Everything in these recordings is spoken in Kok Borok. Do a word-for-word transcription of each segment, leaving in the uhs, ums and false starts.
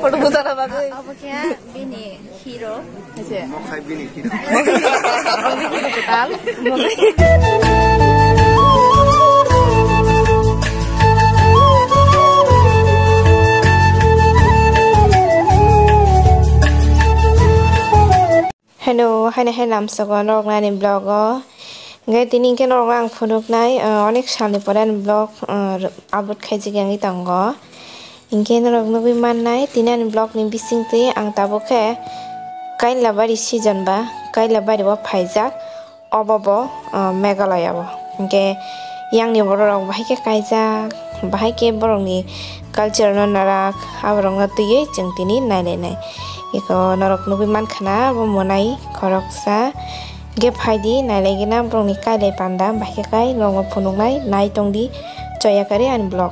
Photo bujana bagwi. Abo khe bini hero. Hai se. Mo khai bini hero. Tal. Hello, haino hai lamsogo norok nani vlog o. Hingke tini hingke norok ang phunuknai, ah, onek salni pore ani vlog, ah, upload khaijak yangwi tongo. Hingke norok nugwi mannai, tini ani vlog ni bisingtwi ang tabuk khe Kailabari season ba, Kailabari o phaijak, obo bo, ah, Meghalaya o. Hingke yang ni borok rok bahai khe kaijak, bahai khe borok ni culture no narak, aborok no twiwi chwng tini nailainai. Eko norok nugwi mankha na, bo monai khoroksa. Hingke phaidi, nailaigena borokni kailai panda, bahai khe kai norokno phunuknai, nai tongdi, choya kari ani vlog.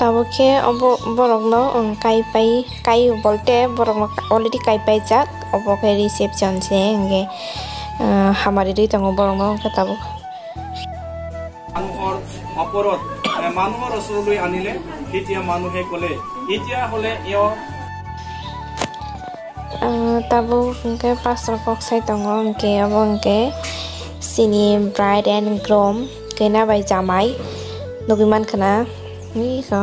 Tabuk khe obo borokno, um, kai pai, kai bolte borokno already kai paijak, obo khe reception se, hingke, uh, hamari rwi tongo borokno, hingke tabuk. মানুহৰ ওপৰত, এ, মানুহৰ ওচৰলৈ আনিলে, তেতিয়া মানুহে ক'লে, "এতিয়া হ'লে এওঁ" Ah, tabuk hingke pastor kok sai tongo, hingke obo hingke chini bride and groom, kena bai jamai nugwi mankha na, iko,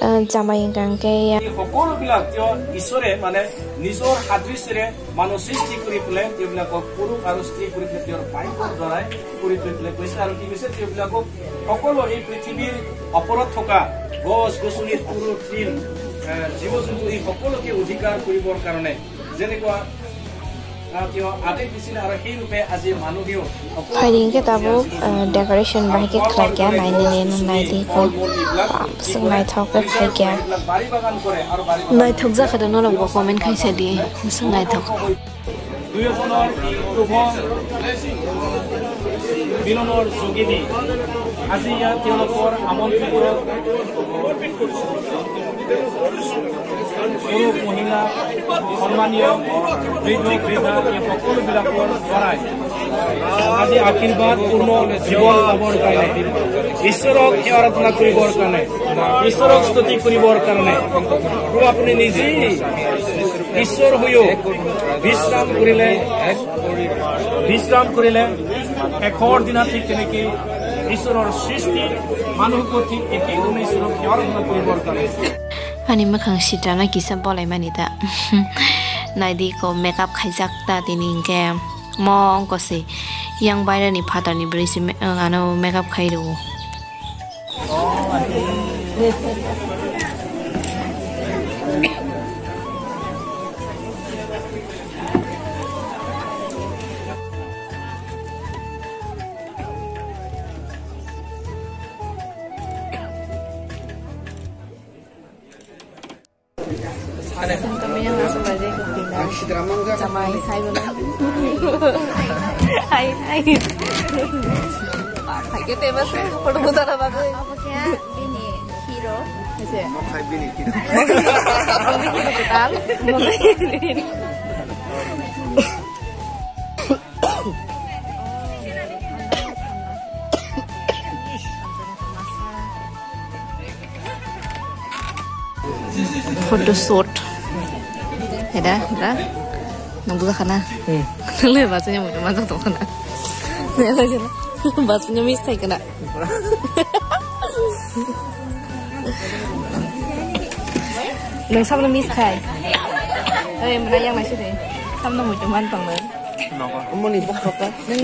ah, jamai hingka hingke ya. এই সকলোবিলাক তেওঁ ঈশ্বৰে মানে নিজৰ সাদৃশ্যৰে মানুহ সৃষ্টি কৰি পেলাই, তেওঁবিলাকক পুৰুষ আৰু স্ত্ৰী কৰি পেলাই তেওঁৰ বাইকৰ দ্বাৰাই কৰি থৈ পেলাই কৈছে। আৰু কি কৈছে? তেওঁবিলাকক সকলো এই পৃথিৱীৰ ওপৰত থকা গছ গছনি, তৰু তৃণ, এ, জীৱ জন্তু, এই সকলোকে অধিকাৰ কৰিবৰ কাৰণে যেনেকুৱা, আহ, তেওঁ আদেশ দিছিল আৰু সেই ৰূপে আজি মানুহেও সকলো Phaidi hingke tabuk, ah, decoration bahai khe khlai kha, nainani no naidi ko, ah, bwswk naithok khe khai kha. Naithok jakha da norok bo comment khai sa di, bwswk naithok. দুয়োজনৰ এই শুভ মিলনৰ যোগেদি আজি ইয়াত তেওঁলোকৰ আমন্ত্ৰিত পুৰুষ, মহিলা, সন্মানীয় বৃদ্ধ, বৃদ্ধা এই সকলোবিলাকৰ দ্বাৰাই আজি আশীৰ্বাদ পূৰ্ণ জীৱন পাবৰ কাৰণে, ঈশ্বৰক সেৱা আৰাধনা কৰিবৰ কাৰণে, ঈশ্বৰক স্তুতি কৰিবৰ কাৰণে, প্ৰভু আপুনি নিজেই ঈশ্বৰ হৈও বিশ্ৰাম কৰিলে, বিশ্ৰাম কৰিলে। শেষৰ দিনা ঠিক তেনেকৈ ঈশ্বৰৰ সৃষ্টি মানুহকো ঠিক একেই ধৰণে ঈশ্বৰক সেৱা আৰাধনা কৰিবৰ কাৰণে। Ani mwkhang sitra na kisa bolai mani ta. Naidi ko makeup khaijak ta tini hingke mong ko se yang bairani phatarni bwrwi se me-, ano makeup khai rwo. Ang sidra mangjak. Jamai, hai, bolo. Hai, hai. Hai, ke tema se, photo bujana bagwi. Abo khe bini hero. Hai se. Mo khai bini hero. Tal. Photo shoot. Heda, heda. Nang buka kana? Hmm. Le, bahasa nya muncul mana tuh kana? Bahasa nya miss thai kana? Nang sama miss thai. Eh, mana yang nasi deh? Sama muncul mana tuh? Nang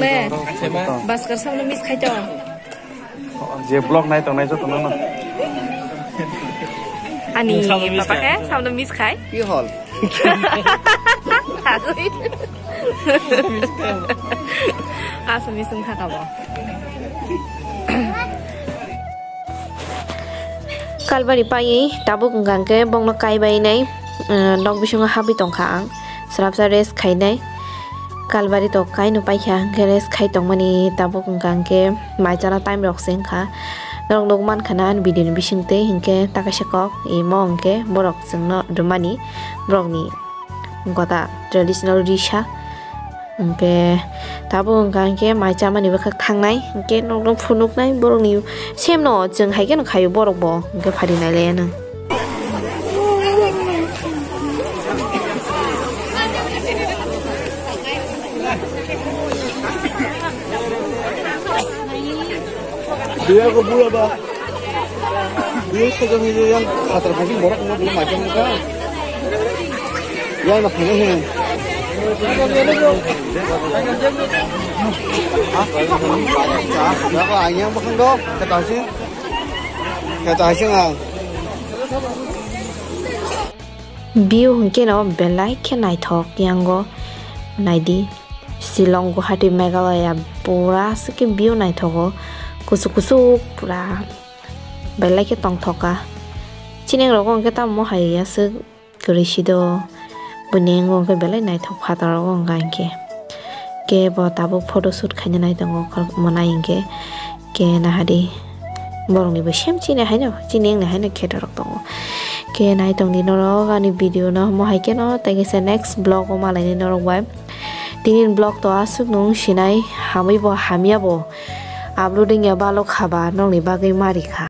le? Baskar sama miss thai tuh. Je vlog nai tongnai joto no. Ani papa khe samno miss khai. Ki hol? Agui. Asa miss wng thaka bo. Kalbari paiwi tabuk wngkha hwnkhe bongno kaibai nai, eh, nok bisingo habwi tongkha ang. Swrapsa rest khainai. Kalbari to kaino paikha hwnkhe rest khai tongmani tabuk wngkha hwnkhe mai chana time rok se wngkha. Norok nukmankha na ani video ni bisingtwi hwnkhe takaisa kok imo hwnkhe borok chwngno rwmani borokni gota traditional risa. Hwnkhe tabuk wngkha hwnkhe mai chamani bwkhak thangnai hwnkhe nokno phunuknai borokni semno chwng hai kheno khaio borokbo hwnkhe phari nailaiano. Iya ko bula ba. Iya ko jong iya yang khatar ko borok mo bula macam ka. Yang nak ni hen. Ah, ya ko ayang bakang do. Kata sih. Kata sih ngang. View hwnkhe no belai khe naithok yango. Naidi, Shillong, Guwahati, Meghalaya pura aswk khe view naithogo. Kuchuk kuchuk pura belai khe tongthok kha. Chini rok hwnkhe tamo hai aswk kwrwi si do. Buini wngkha belai naithok phataro wngkha hinkhe. Khe bo tabuk photo shoot khaina nai tongo, khoroknwi hwnkhe. Khe nahadi, borokni bo same chini haino, chini wngni haino khe dorok tongo. Khe nai tongdi norok ani video no, omo hai kheno tei kisa next vlog o malaini norok bai. Tini vlog to aswk nung sinai, hamwi bo hamya bo upload wngya balok haba nokni bagwi ma rikha.